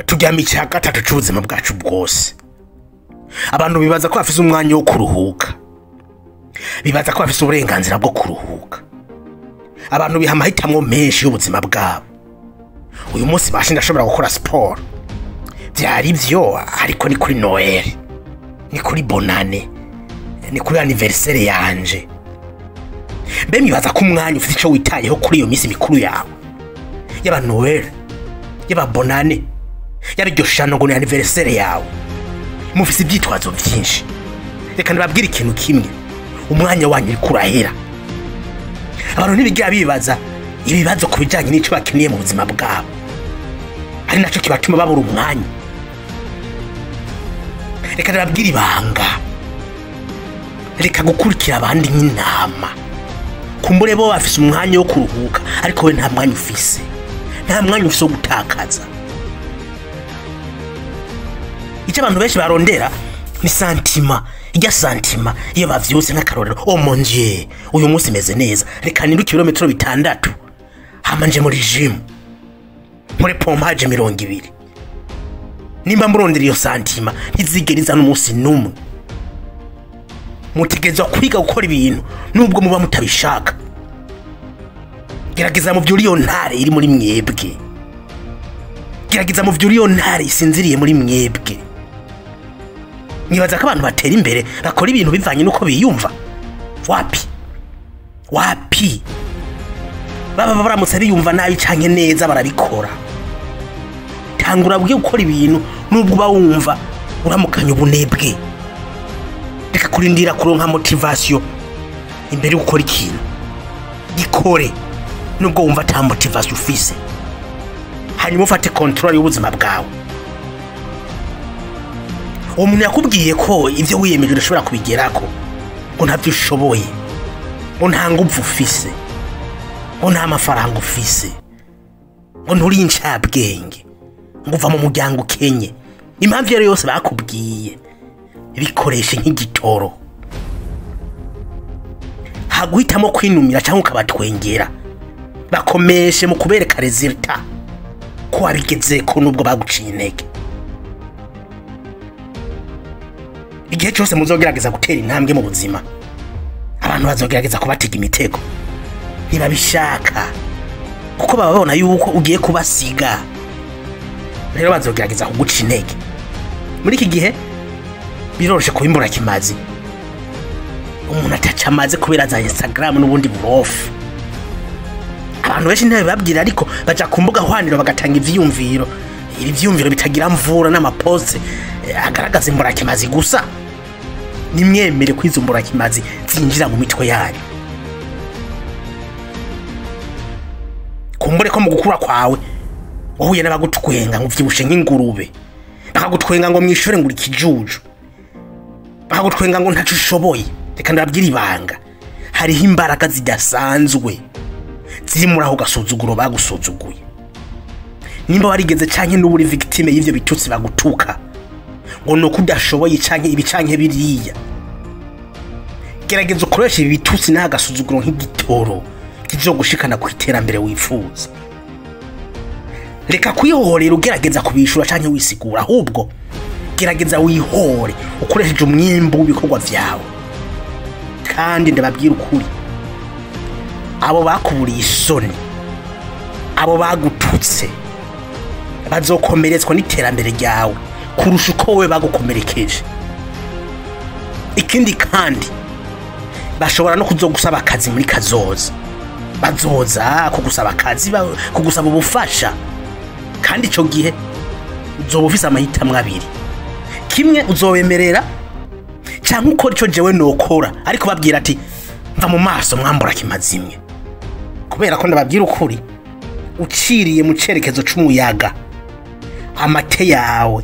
Turyama icya gatatu c'ubuzima bwacu bwose. Abantu bibaza ko bafise umwanya wo kuruhuka, bibaza ko bafise uburenganzira bwo kuruhuka. Abantu biha amahitamwo menshi y'ubuzima bwabo. Uyu munsi bashe ndashobora gukora siporo, vyari vyo, ariko ni kuri Noel, ni kuri Bonane, ni kuri anniversaire yanje. Mbe mwibaza ko umwanya ufite ico witayeho kuri iyo minsi mikuru yawe, yaba Noel, yaba Bonane, yaba iryo shano ngo ni anniversaire yawe? Mufise ivyitwazo vyinshi. Reka ndababwire ikintu kimwe: umwanya wanyu uriko urahera. Abantu ntibigera bibaza ibibazo ku bijanye n'ico bakeneye mu buzima bwabo, ari naco kibatuma babura umwanya. Reka ndababwire ibanga: reka gukurikira abandi nk'intama. Kumbure bo bafise umwanya wo kuruhuka, ariko we nta mwanya ufise, nta mwanya ufise wo gutakaza. Icyo abantu benshi barondera ni sentiment. Irya sentiment iyo bavyutse, nk'akarorero: "Oh mon Dieu, uyu munsi meze neza, reka niruke ibirometero 6, hama nje muri gym nkore pompage 20." Nimba murondera iyo sentiment, ntizigera iza n'umunsi n'umwe. Mutegerezwa kwiga gukora ibintu nubwo muba mutabishaka. Gerageza muvyure iyo ntare iri muri mwebwe, gerageza muvyure iyo ntare isinziriye muri mwebwe. Nibaza ko abantu batera imbere bakora ibintu bivanye n'uko biyumva. Wapi, wapi! Baba baramutse biyumva nabi canke neza, barabikora. Tangura bwiye gukora ibintu nubwo uba wumva uramukanya ubunebwe. Reka kurindira kuronka motivation imbere yo gukora ikintu. Gikore nubwo wumva ata motivation ufise, hanyuma ufate control y'ubuzima bwawe. Uwo muntu yakubwiye ko ibyo wiyemeje udashobora kubigerako, ngo ntabyo ushoboye, ngo nta nguvu ufise, ngo nta mafaranga ufise, ngo nturi incabwenge, ngo uva mu muryango ukenye, impamvu iyo ari yo yose bakubwiye, bikoreshe nk'igitoro. Haguhitamo kwinumira cyangwa ukabatwengera, bakomeshe mu kubereka résultat ko wabigezeko nubwo baguciye intege. Igihe cyose muzogerageza gutera intambwe mu buzima, abantu bazogerageza kubatega imitego. Ntibabishaka kuko baba babona yuko ugiye kubasiga, rero bazogerageza kuguca intege. Muri iki gihe biroroshe kuba imburakimazi, umuntu ataca amaze kubera za Instagram n'ubundi burofu. Abantu benshi ntibababwira, ariko baja ku mbuga hwaniro bagatanga ivyiyumviro, ibi vyiyumviro bitagira mvura n'amaposte agaragaza imburakimazi gusa. Nimwemere ko izo mburakimazi zinjira mu mitwe yanyu. Kumbure ko mu gukura kwawe wahuye n'abagutwenga ngo uvyibushe nk'ingurube, bakagutwenga ngo mwishure ngo uri ikijuju, bakagutwenga ngo ntaco ushoboye. Reka ndababwire ibanga: hariho imbaraga zidasanzwe ziri muri ako gasuzuguro bagusuzuguye. Nimba warigeze canke n'ubu uri victime y'ivyo bitutsi bagutuka ngo nuko udashoboye canke ibi canke biriya, gerageza ukoreshe ibi bitutsi n'aka gasuzuguro nk'igitoro kizogushikana ku iterambere wifuza. Reka kwihorera ugerageza kubishura canke wisigura, ahubwo gerageza wihore ukoresheje umwimbu w'ibikorwa vyawe. Kandi ndababwira ukuri, abo bakuburiye isoni, abo bagututse, bazokomeretswa n'iterambere ryawe kurusha uko wowe bagukomerekeje. Ikindi kandi, bashobora no kuzogusaba akazi muri kazoza. Bazoza kugusaba akazi, kugusaba ubufasha, kandi ico gihe uzoba ufise amahitamwo abiri: kimwe uzobemerera, canke ukora ico jewe nokora, ariko babwira ati: "Mva mu maso, mwambura kimazimwe." Kubera ko ndababwira ukuri, uciriye mu cerekezo c'umuyaga, amate yawe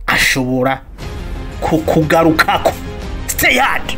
ashobora kukugarukako. Stay hard.